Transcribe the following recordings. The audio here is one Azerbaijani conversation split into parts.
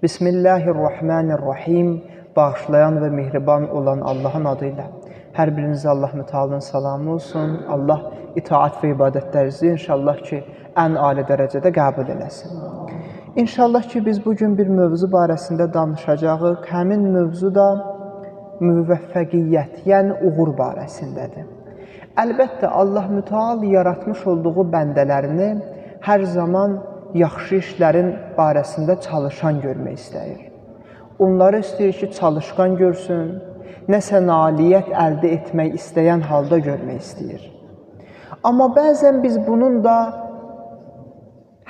Bismillahirrahmanirrahim. Bağışlayan və mehriban olan Allahın adıyla. Hər birinizə Allah Mütealının salamı olsun. Allah itaat və ibadətlərinizi inşallah ki, ən ali dərəcədə qəbul eləsin. İnşallah ki, biz bugün bir mövzu barəsində danışacağıq. Həmin mövzu da müvəffəqiyyət, yəni uğur barəsindədir. Əlbəttə, Allah Müteal yaratmış olduğu bəndələrini hər zaman yaxşı işlərin barəsində çalışan görmək istəyir. Onları istəyir ki, çalışqan görsün, nəsə nailiyyət əldə etmək istəyən halda görmək istəyir. Amma bəzən biz bunun da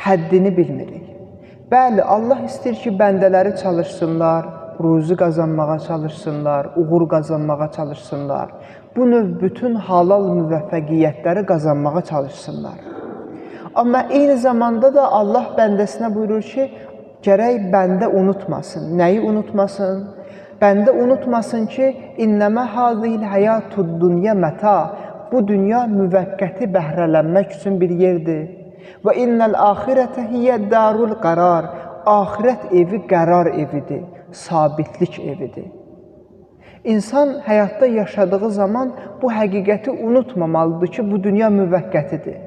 həddini bilmirik. Bəli, Allah istəyir ki, bəndələri çalışsınlar, ruzi qazanmağa çalışsınlar, uğur qazanmağa çalışsınlar. Bu növ bütün halal müvəffəqiyyətləri qazanmağa çalışsınlar. Amma eyni zamanda da Allah bəndəsinə buyurur ki, gərək bəndə unutmasın. Nəyi unutmasın? Bəndə unutmasın ki, İnnəmə hazihil həyatud dünya məta. Bu dünya müvəqqəti bəhrələnmək üçün bir yerdir. Və innəl axirətə hiyə darul qərar. Axirət evi qərar evidir, sabitlik evidir. İnsan həyatda yaşadığı zaman bu həqiqəti unutmamalıdır ki, bu dünya müvəqqətidir.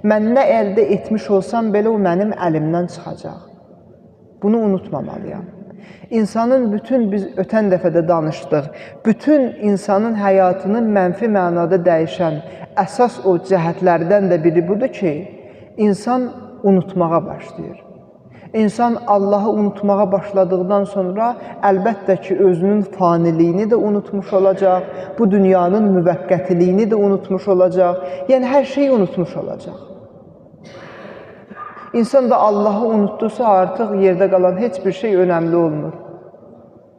Mən nə əldə etmiş olsam belə o mənim əlimdən çıxacaq. Bunu unutmamalıyam. İnsanın bütün, biz ötən dəfədə danışdıq, bütün insanın həyatını mənfi mənada dəyişən əsas o cəhətlərdən də biri budur ki, insan unutmağa başlayır. İnsan Allahı unutmağa başladıqdan sonra əlbəttə ki, özünün faniliyini də unutmuş olacaq, bu dünyanın müvəqqətiliyini də unutmuş olacaq, yəni hər şeyi unutmuş olacaq. İnsan da Allahı unutduysa artıq yerdə qalan heç bir şey önəmli olmur.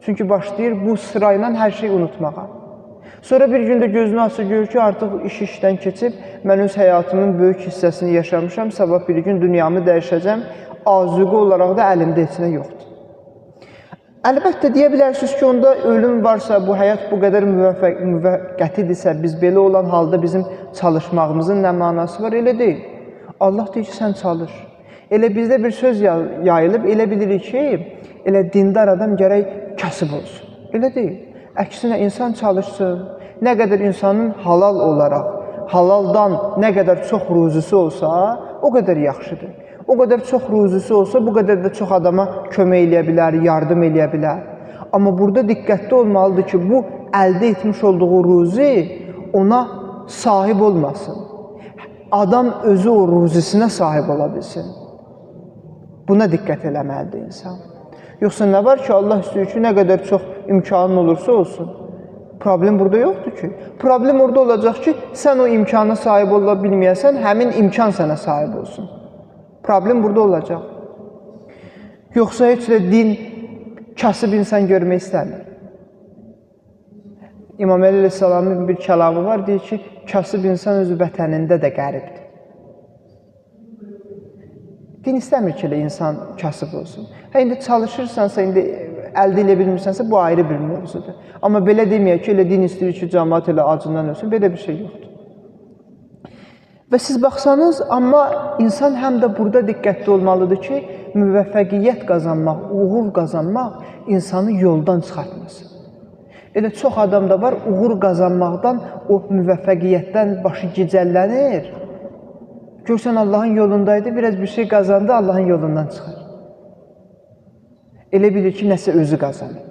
Çünki başlayır bu sırayla hər şeyi unutmağa. Sonra bir gündə gözünü açır, görür ki, artıq iş işdən keçib, mən öz həyatımın böyük hissəsini yaşamışam, sabah bir gün dünyamı dəyişəcəm, azuqə olaraq da əlimdə heç nə yoxdur. Əlbəttə, deyə bilərsiniz ki, onda ölüm varsa, bu həyat bu qədər müvəqqətidirsə, biz belə olan halda bizim çalışmağımızın nə mənası var? Elə deyil. Allah deyir ki, sən çalış. Elə bizdə bir söz yayılıb, elə bilirik ki, elə dindar adam gərək kasıb olsun. Elə deyil. Əksinə, insan çalışsın. Nə qədər insanın halal olaraq, halaldan nə qədər çox ruzisi olsa, o qədər yaxşıdır. O qədər çox ruzisi olsa, bu qədər də çox adama kömək eləyə bilər, yardım eləyə bilər. Amma burada diqqətli olmalıdır ki, bu əldə etmiş olduğu ruzi ona sahib olmasın. Adam özü o ruzisinə sahib ola bilsin. Buna diqqət eləməlidir insan. Yoxsa nə var ki, Allah istəyir ki, nə qədər çox imkanın olursa olsun. Problem burada yoxdur ki. Problem orada olacaq ki, sən o imkana sahib ola bilməyəsən, həmin imkan sənə sahib olsun. Problem burada olacaq. Yoxsa heç də din kasıb insan görmək istəmir. İmam Əli əleyhissalamın bir kəlamı var, deyir ki, kasıb insan öz vətənində də qəribdir. Din istəmir ki, elə insan kasıb olsun. Hə, indi çalışırsansa, indi əldə eləyə bilmirsənsə, bu ayrı bir mövzudur. Amma belə deməyək ki, elə din istəyir ki, cəmaət elə acından ölsün, belə bir şey yoxdur. Və siz baxsanız, amma insan həm də burada diqqətli olmalıdır ki, müvəffəqiyyət qazanmaq, uğur qazanmaq insanı yoldan çıxartmasın. Elə çox adam da var, uğur qazanmaqdan, o müvəffəqiyyətdən başı gicəllənir. Görsən Allahın yolundaydı, biraz bir şey qazandı, Allahın yolundan çıxır. Elə bilir ki, nəsə özü qazanır.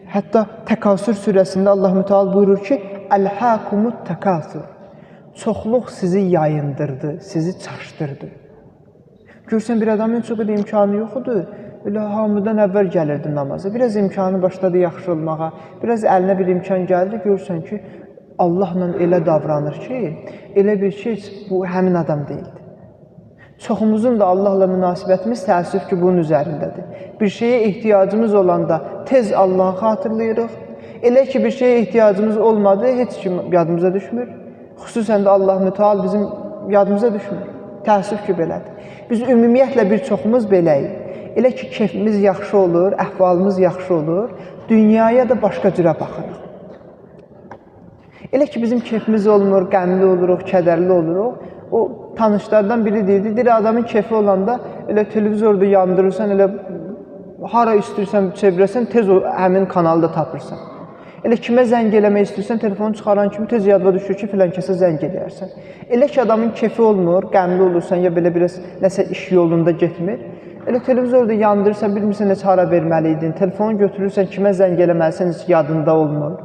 Hətta Təkasür surəsində Allah Müteal buyurur ki, Əlhəkumut təkasür. Çoxluq sizi yayındırdı, sizi çaşdırdı. Görsən, bir adamın çox da imkanı yox idi, elə hamıdan əvvəl gəlirdi namaza. Biraz imkanı başladı yaxşı olmağa, biraz əlinə bir imkan gəldi, görsən ki, Allahla elə davranır ki, elə bir ki, heç bu həmin adam deyildi. Çoxumuzun da Allahla münasibətimiz təəssüf ki, bunun üzərindədir. Bir şeyə ehtiyacımız olanda tez Allahı xatırlayırıq. Elə ki, bir şeyə ehtiyacımız olmadı, heç kim yadımıza düşmür. Xüsusən də Allah Müteal bizim yadımıza düşmür. Təəssüf ki, belədir. Biz ümumiyyətlə bir çoxumuz beləyik. Elə ki, keyfimiz yaxşı olur, əhvalımız yaxşı olur, dünyaya da başqa cürə baxırıq. Elə ki, bizim keyfimiz olmur, qəmli oluruq, kədərli oluruq, o tanışlardan biri deyirdi, deyir, adamın keyfi olanda elə televizorda yandırırsan, elə Hara istəyirsən, çevirəsən, tez o həmin kanalı da tapırsan. Elə kimə zəng eləmək istəyirsən, telefonu çıxaran kimi tez yadıma düşür ki, filan kəsə zəng eləyərsən. Elə ki, adamın kefi olmur, qəmli olursan, ya belə biraz nəsə iş yolunda getmir. Elə televizoru da yandırırsan, bilmirsən necə hara verməliydin, telefonu götürürsən, kimə zəng eləməlisən, heç yadında olmur.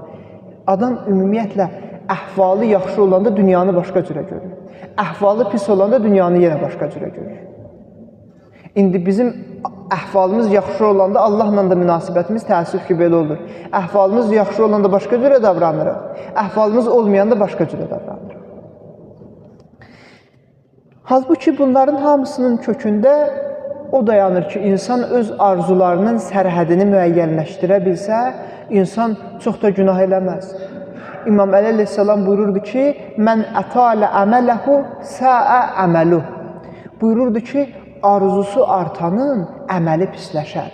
Adam ümumiyyətlə əhvalı yaxşı olanda dünyanı başqa cürə görür. Əhvalı pis olanda dünyanı yenə başqa cürə görür. İndi bizim əhvalımız yaxşı olanda Allahla da münasibətimiz təəssüf ki, belə olur. Əhvalımız yaxşı olanda başqa cürə davranırıq. Əhvalımız olmayanda başqa cürə davranırıq. Halbuki bunların hamısının kökündə o dayanır ki, insan öz arzularının sərhədini müəyyənləşdirə bilsə, insan çox da günah eləməz. İmam Əli əleyhissalam buyururdu ki, mən ətələ əmələhu səə əməluh. Buyururdu ki, arzusu artanın əməli pisləşər.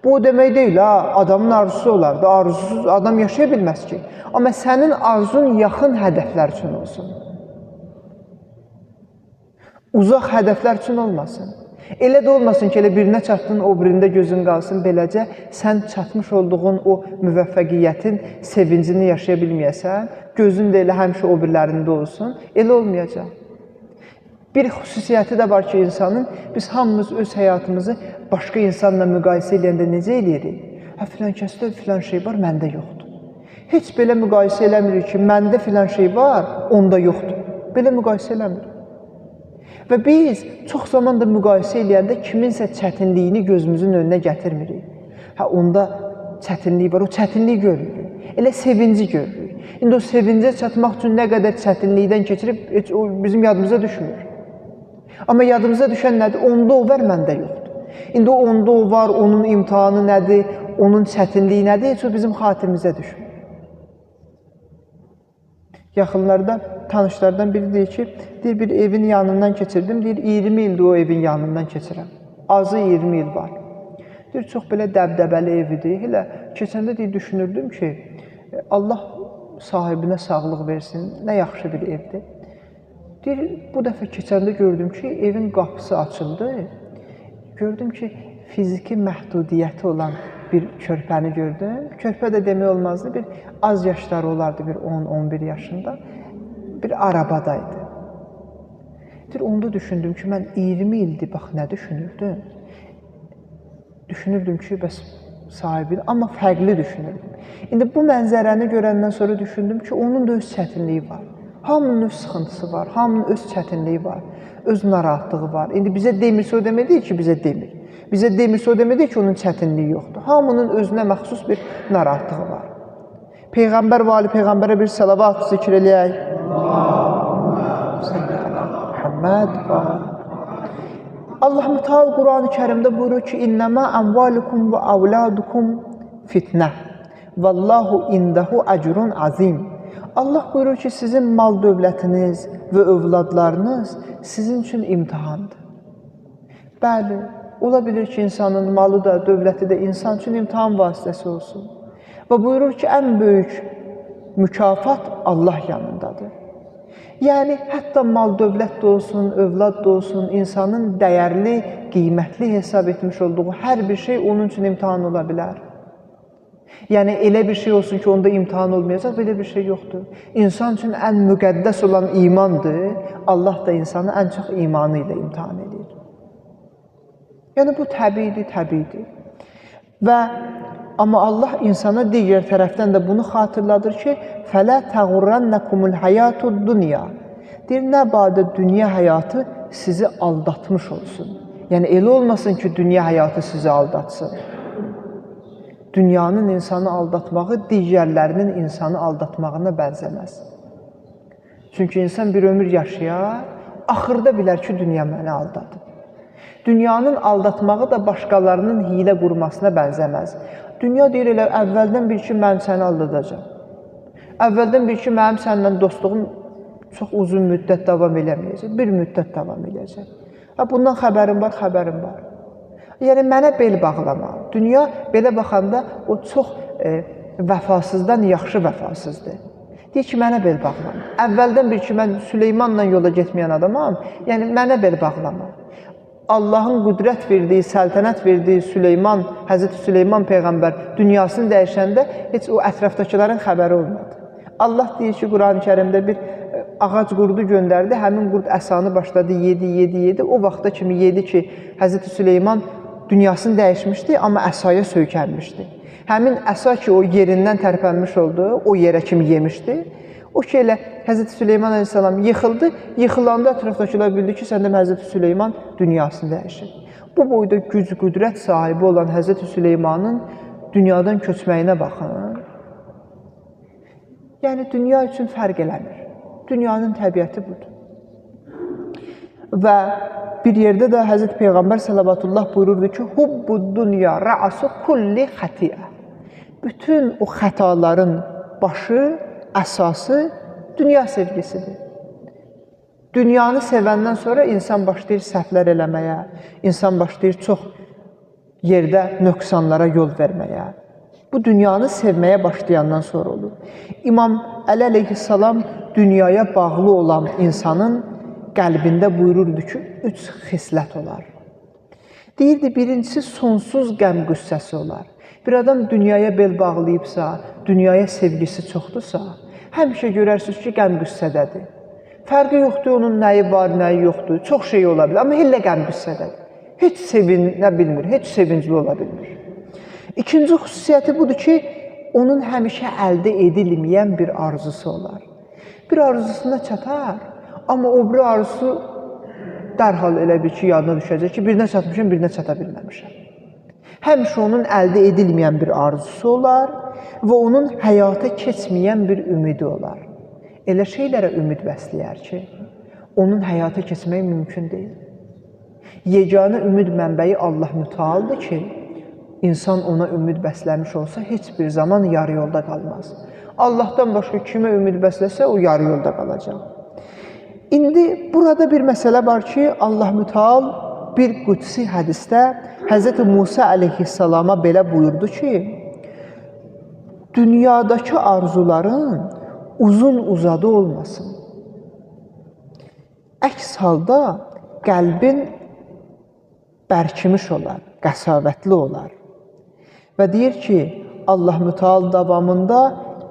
Bu o demək deyil, ha, adamın arzusu olardı, arzusuz adam yaşaya bilməz ki. Amma sənin arzun yaxın hədəflər üçün olsun. Uzaq hədəflər üçün olmasın. Elə də olmasın ki, elə birinə çatdın, o birində gözün qalsın. Beləcə, sən çatmış olduğun o müvəffəqiyyətin sevincini yaşaya bilməyəsən, gözün də elə həmişə o birilərində olsun, elə olmayacaq. Bir xüsusiyyəti də var ki, insanın, biz hamımız öz həyatımızı başqa insanla müqayisə eləyəndə necə eləyirik? Hə, filan kəsdə filan şey var, məndə yoxdur. Heç belə müqayisə eləmirik ki, məndə filan şey var, onda yoxdur. Belə müqayisə eləmirik. Və biz çox zaman da müqayisə eləyəndə kiminsə çətinliyini gözümüzün önünə gətirmirik. Hə, onda çətinlik var, o çətinliyi görmürük. Elə sevinci görürük. İndi o sevincə çatmaq üçün nə qədər çətinlikdən keçirib, heç o bizim yadımıza düşmür. Amma yadımıza düşən nədir? Onda o var, məndə yoxdur. İndi o onda o var, onun imtahanı nədir, onun çətinliyi nədir, heç o bizim xatirimizə düşmür. Yaxınlarda tanışlardan biri deyir ki, deyir, bir evin yanından keçirdim, deyir, 20 ildir o evin yanından keçirəm. Azı 20 il var. Deyir, çox belə dəbdəbəli ev idi. Elə keçəndə deyir, düşünürdüm ki, Allah sahibinə sağlıq versin, nə yaxşı bir evdir. Deyir, bu dəfə keçəndə gördüm ki, evin qapısı açıldı. Gördüm ki, fiziki məhdudiyyəti olan bir körpəni gördüm. Körpə də demək olmazdı, bir az yaşları olardı, bir 10-11 yaşında bir arabadaydı. Deyir, onda düşündüm ki, mən 20 ildir, bax, nə düşünürdüm? Düşünürdüm ki, bəs sahibini, amma fərqli düşünürdüm. İndi bu mənzərəni görəndən sonra düşündüm ki, onun da öz çətinliyi var. Hamının öz sıxıntısı var, hamının öz çətinliyi var, öz narahatlığı var. İndi bizə demirsə o demək deyil ki, bizə demir. Bizə demirsə o demək deyil ki, onun çətinliyi yoxdur. Hamının özünə məxsus bir narahatlığı var. Peyğəmbər və ali Peyğəmbərə bir salavat zikr eləyək. Muhammed və Allah Müteal Qur'an-ı Kərimdə buyurur ki, İnnəmə əmvalukum və əvladukum fitnə. Vallahu indahu əcrun azim. Allah buyurur ki, sizin mal dövlətiniz və övladlarınız sizin üçün imtihandır. Bəli, ola bilir ki, insanın malı da, dövləti də insan üçün imtihan vasitəsi olsun. Və buyurur ki, ən böyük mükafat Allah yanındadır. Yəni, hətta mal dövlət də olsun, övlad da olsun, insanın dəyərli, qiymətli hesab etmiş olduğu hər bir şey onun üçün imtihan ola bilər. Yəni, elə bir şey olsun ki, onda imtihan olmayacaq, belə bir şey yoxdur. İnsan üçün ən müqəddəs olan imandır. Allah da insanı ən çox imanı ilə imtihan edir. Yəni, bu təbiidir, təbiidir. Və amma Allah insana digər tərəfdən də bunu xatırladır ki, fələ təğurrənləkumul həyatud dünya. Deyir, nə badə dünya həyatı sizi aldatmış olsun. Yəni, elə olmasın ki, dünya həyatı sizi aldatsın. Dünyanın insanı aldatmağı digərlərinin insanı aldatmağına bənzəməz. Çünki insan bir ömür yaşayar, axırda bilər ki, dünya məni aldadır. Dünyanın aldatmağı da başqalarının hiylə qurmasına bənzəməz. Dünya deyir elə, əvvəldən bil ki, mən səni aldadacam. Əvvəldən bil ki, mənim səninlə dostluğum çox uzun müddət davam eləməyəcək, bir müddət davam eləyəcək. Ha, bundan xəbərim var, xəbərim var. Yəni, mənə bel bağlama. Dünya belə baxanda o çox vəfasızdan yaxşı vəfasızdır. Deyir ki, mənə bel bağlama. Əvvəldən bil ki, mən Süleymanla yola getməyən adamam, yəni mənə bel bağlama. Allahın qüdrət verdiyi, səltənət verdiyi Süleyman, Həzrəti Süleyman peyğəmbər dünyasını dəyişəndə heç o ətrafdakıların xəbəri olmadı. Allah deyir ki, Quran-ı Kərimdə bir ağac qurdu göndərdi, həmin qurd əsanı başladı, yedi, yedi, yedi. O vaxta kimi yedi ki, Həzrəti Süleyman dünyasını dəyişmişdi, amma əsaya söykənmişdi. Həmin əsa ki, o yerindən tərpənmiş oldu, o yerə kimi yemişdi. O ki, elə Həzrəti Süleyman əleyhissalam yıxıldı, yıxılanda ətrafdakılar bildi ki, səndə Həzrəti Süleyman dünyasını dəyişir. Bu boyda güc, qüdrət sahibi olan Həzrəti Süleymanın dünyadan köçməyinə baxın. Yəni, dünya üçün fərq eləmir. Dünyanın təbiəti budur. Və bir yerdə də Həzrəti Peyğəmbər salavatullah buyururdu ki, Hubbud dünya rə'su kulli xətiə. Bütün o xətaların başı, əsası dünya sevgisidir. Dünyanı sevəndən sonra insan başlayır səhvlər eləməyə, insan başlayır çox yerdə nöqsanlara yol verməyə. Bu dünyanı sevməyə başlayandan sonra olur. İmam Əli əleyhissalam dünyaya bağlı olan insanın qəlbində buyururdu ki, 3 xislət olar. Deyirdi, birincisi sonsuz qəm qüssəsi olar. Bir adam dünyaya bel bağlayıbsa, dünyaya sevgisi çoxdursa, həmişə görərsiniz ki, qəm qüssədədir. Fərqi yoxdur, onun nəyi var, nəyi yoxdur, çox şey ola bilər, amma hillə qəm qüssədədir. Heç sevinə bilmir, heç sevincli ola bilmir. İkinci xüsusiyyəti budur ki, onun həmişə əldə edilməyən bir arzusu olar. Bir arzusuna çatar, amma o bir arzusu dərhal elə bir ki, yadına düşəcək ki, birinə çatmışam, birinə çata bilməmişəm. Həmişə onun əldə edilməyən bir arzusu olar və onun həyata keçməyən bir ümidi olar. Elə şeylərə ümid bəsləyər ki, onun həyata keçməyi mümkün deyil. Yeganə ümid mənbəyi Allah mütəaldır ki, insan ona ümid bəsləmiş olsa, heç bir zaman yarı yolda qalmaz. Allahdan başqa kimə ümid bəsləsə, o yarı yolda qalacaq. İndi burada bir məsələ var ki, Allah mütəal bir qüdsi hədisdə Həzrəti Musa əleyhissalama belə buyurdu ki, dünyadakı arzuların uzun uzadı olmasın. Əks halda qəlbin bərkimiş olar, qəsavətli olar. Və deyir ki, Allah mütəal davamında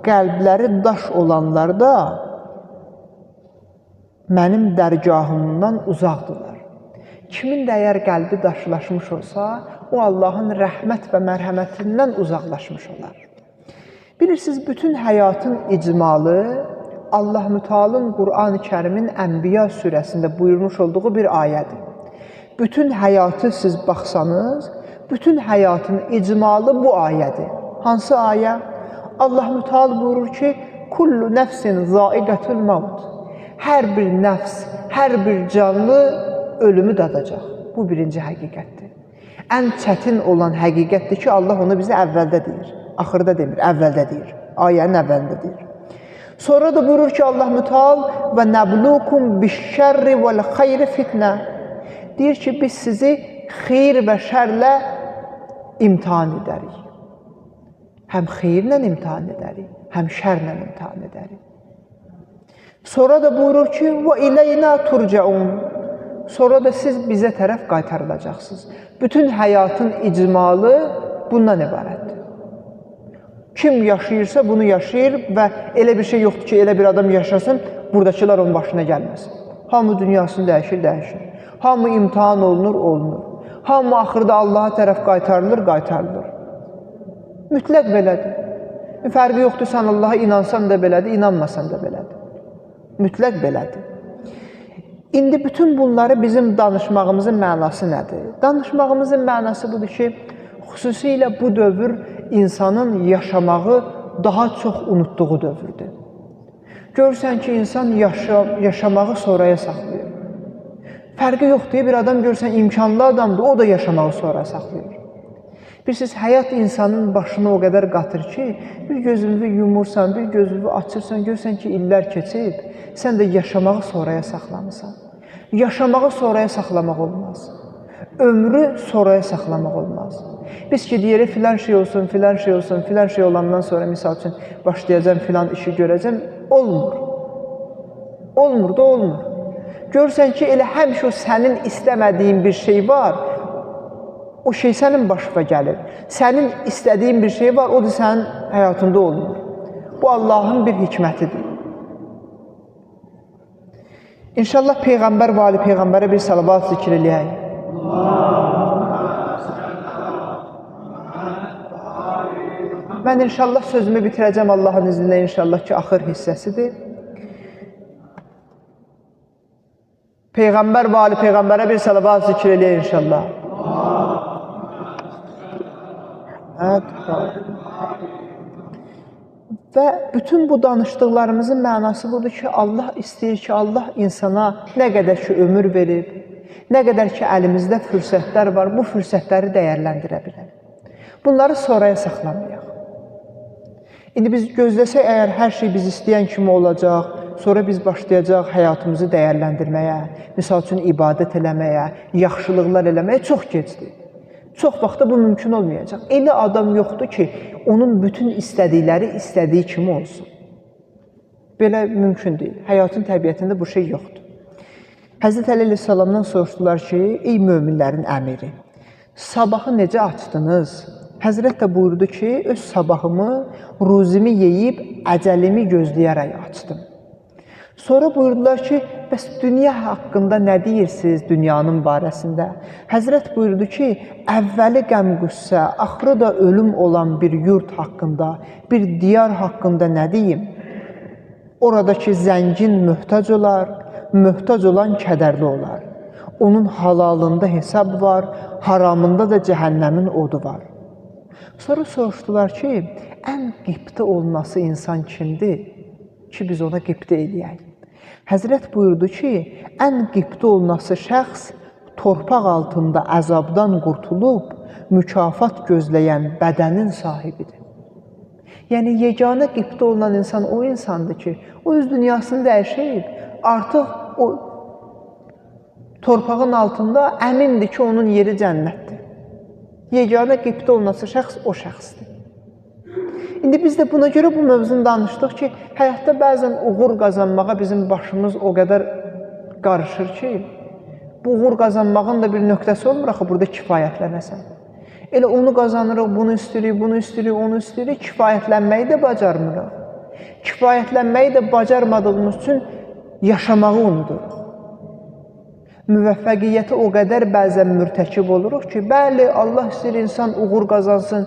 qəlbləri daş olanlar da mənim dərgahımdan uzaqdırlar. Kimin də əgər qəlbi daşlaşmış olsa, o Allahın rəhmət və mərhəmətindən uzaqlaşmış olar. Bilirsiniz, bütün həyatın icmalı Allah mütəalın Qur'an-ı Kərimin Ənbiya surəsində buyurmuş olduğu bir ayədir. Bütün həyatı siz baxsanız, bütün həyatın icmalı bu ayədir. Hansı ayə? Allah mütəal buyurur ki, Kullu nəfsin zaiqətul maut. Hər bir nəfs, hər bir canlı ölümü dadacaq. Bu birinci həqiqətdir. Ən çətin olan həqiqətdir ki, Allah onu bizə əvvəldə deyir. Axırda demir, əvvəldə deyir. Ayənin əvvəlində deyir. Sonra da buyurur ki, Allah mütəal və nəblukum bişşərri vəl-xeyri fitnə. Deyir ki, biz sizi xeyir və şərlə imtihan edərik. Həm xeyirlə imtihan edərik, həm şərlə imtihan edərik. Sonra da buyurur ki, və iləynə turcaun. Sonra da siz bizə tərəf qaytarılacaqsınız. Bütün həyatın icmalı bundan ibarətdir. Kim yaşayırsa bunu yaşayır və elə bir şey yoxdur ki, elə bir adam yaşasın, buradakılar onun başına gəlməsin. Hamı dünyasını dəyişir, dəyişir. Hamı imtihan olunur, olunur. Hamı axırda Allaha tərəf qaytarılır, qaytarılır. Mütləq belədir. Fərqi yoxdur, sən Allaha inansan da belədir, inanmasan da belədir. Mütləq belədir. İndi bütün bunları bizim danışmağımızın mənası nədir? Danışmağımızın mənası budur ki, xüsusilə bu dövr insanın yaşamağı daha çox unutduğu dövrdür. Görürsən ki, insan yaşamağı sonraya saxlayır. Fərqi yoxdur, bir adam görürsən imkanlı adamdır, o da yaşamağı sonra saxlayır. Bilirsiniz, həyat insanın başını o qədər qatır ki, bir gözünü yumursan, bir gözünü açırsan, görürsən ki, illər keçib, sən də yaşamağı sonraya saxlamısan. Yaşamağı sonraya saxlamaq olmaz. Ömrü sonraya saxlamaq olmaz. Biz ki, deyirik, filan şey olsun, filan şey olsun, filan şey olandan sonra, misal üçün, başlayacağım, filan işi görəcəm, olmur. Olmur da olmur. Görürsən ki, elə həmişə o sənin istəmədiyin bir şey var, o şey sənin başına gəlir. Sənin istədiyin bir şey var, o da sənin həyatında olmur. Bu, Allahın bir hikmətidir. İnşallah Peyğəmbər və ali Peyğəmbərə bir salavat zikr eləyək. Mən inşallah sözümü bitirəcəm Allahın izni ilə, inşallah ki, axır hissəsidir. Peyğəmbər və ali Peyğəmbərə bir salavat zikr eləyək inşallah. Və bütün bu danışdıqlarımızın mənası budur ki, Allah istəyir ki, Allah insana nə qədər ki ömür verib, nə qədər ki əlimizdə fürsətlər var, bu fürsətləri dəyərləndirə bilək. Bunları sonraya saxlamayaq. İndi biz gözləsək, əgər hər şey biz istəyən kimi olacaq, sonra biz başlayacaq həyatımızı dəyərləndirməyə, misal üçün ibadət eləməyə, yaxşılıqlar eləməyə çox gecdir. Çox vaxtda bu mümkün olmayacaq. Elə adam yoxdur ki, onun bütün istədikləri istədiyi kimi olsun. Belə mümkün deyil. Həyatın təbiətində bu şey yoxdur. Həzrət Əli əleyhissalamdan soruşdular ki, ey möminlərin əmiri, sabahı necə açdınız? Həzrət də buyurdu ki, öz sabahımı, ruzimi yeyib, əcəlimi gözləyərək açdım. Sonra buyurdular ki, bəs dünya haqqında nə deyirsiniz dünyanın barəsində? Həzrət buyurdu ki, əvvəli qəm-qüssə, axırı da ölüm olan bir yurt haqqında, bir diyar haqqında nə deyim? Oradakı zəngin möhtac olar, möhtac olan kədərli olar. Onun halalında hesab var, haramında da cəhənnəmin odu var. Sonra soruşdular ki, ən qibtə olunası insan kimdir ki, biz ona qibtə eləyək? Həzrət buyurdu ki, ən qibtə olunası şəxs torpaq altında əzabdan qurtulub, mükafat gözləyən bədənin sahibidir. Yəni, yeganə qibtə olunan insan o insandır ki, o öz dünyasını dəyişib, artıq o torpağın altında əmindir ki, onun yeri cənnətdir. Yeganə qibtə olunası şəxs o şəxsdir. İndi biz də buna görə bu mövzunu danışdıq ki, həyatda bəzən uğur qazanmağa bizim başımız o qədər qarışır ki, bu uğur qazanmağın da bir nöqtəsi olmur axı, burada kifayətlənəsən. Elə onu qazanırıq, bunu istəyirik, bunu istəyirik, onu istəyirik, kifayətlənməyi də bacarmırıq. Kifayətlənməyi də bacarmadığımız üçün yaşamağı unuduruq. Müvəffəqiyyətə o qədər bəzən mürtəkib oluruq ki, bəli, Allah istəyir insan uğur qazansın,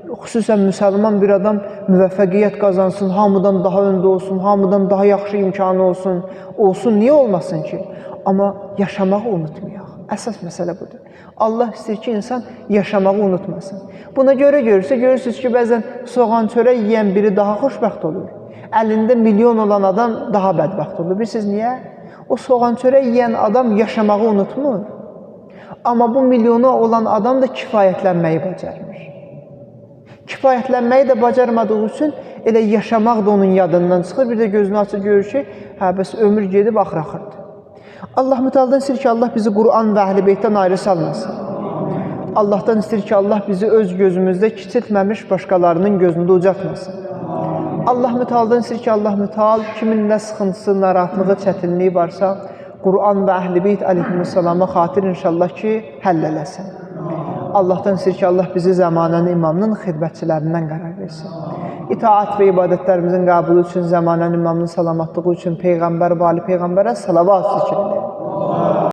xüsusən müsəlman bir adam müvəffəqiyyət qazansın, hamıdan daha öndə olsun, hamıdan daha yaxşı imkanı olsun, olsun, niyə olmasın ki? Amma yaşamağı unutmayaq. Əsas məsələ budur. Allah istəyir ki, insan yaşamağı unutmasın. Buna görə görürsünüz ki, bəzən soğan çörək yeyən biri daha xoşbəxt olur. Əlində milyon olan adam daha bədbəxt olur. Bilirsiniz niyə? O soğan çörək yeyən adam yaşamağı unutmur. Amma bu milyona olan adam da kifayətlənməyi bacarmır. Kifayətlənməyi də bacarmadığı üçün elə yaşamaq da onun yadından çıxır. Bir də gözünü açır, görür ki, hə, bəs ömür gedib axır-axırdır. Allah mütəaldan istəyir ki, Allah bizi Quran və Əhl-i Beytdən ayrı salmasın. Allahdan istəyir ki, Allah bizi öz gözümüzdə kiçiltməmiş, başqalarının gözündə ucaltmasın. Allah mütəaldan istəyir ki, Allah mütəal kimin nə sıxıntısı, narahatlığı, çətinliyi varsa, Quran və Əhl-i Beyt əleyhissalama xatir inşallah ki, həll eləsin. Allahdan istəyir ki, Allah bizi zəmanənin imamının xidmətçilərindən qərar versin. İtaat və ibadətlərimizin qəbulu üçün, zəmanənin imamının salamatlığı üçün Peyğəmbər və ali Peyğəmbərə salavat zikr edin.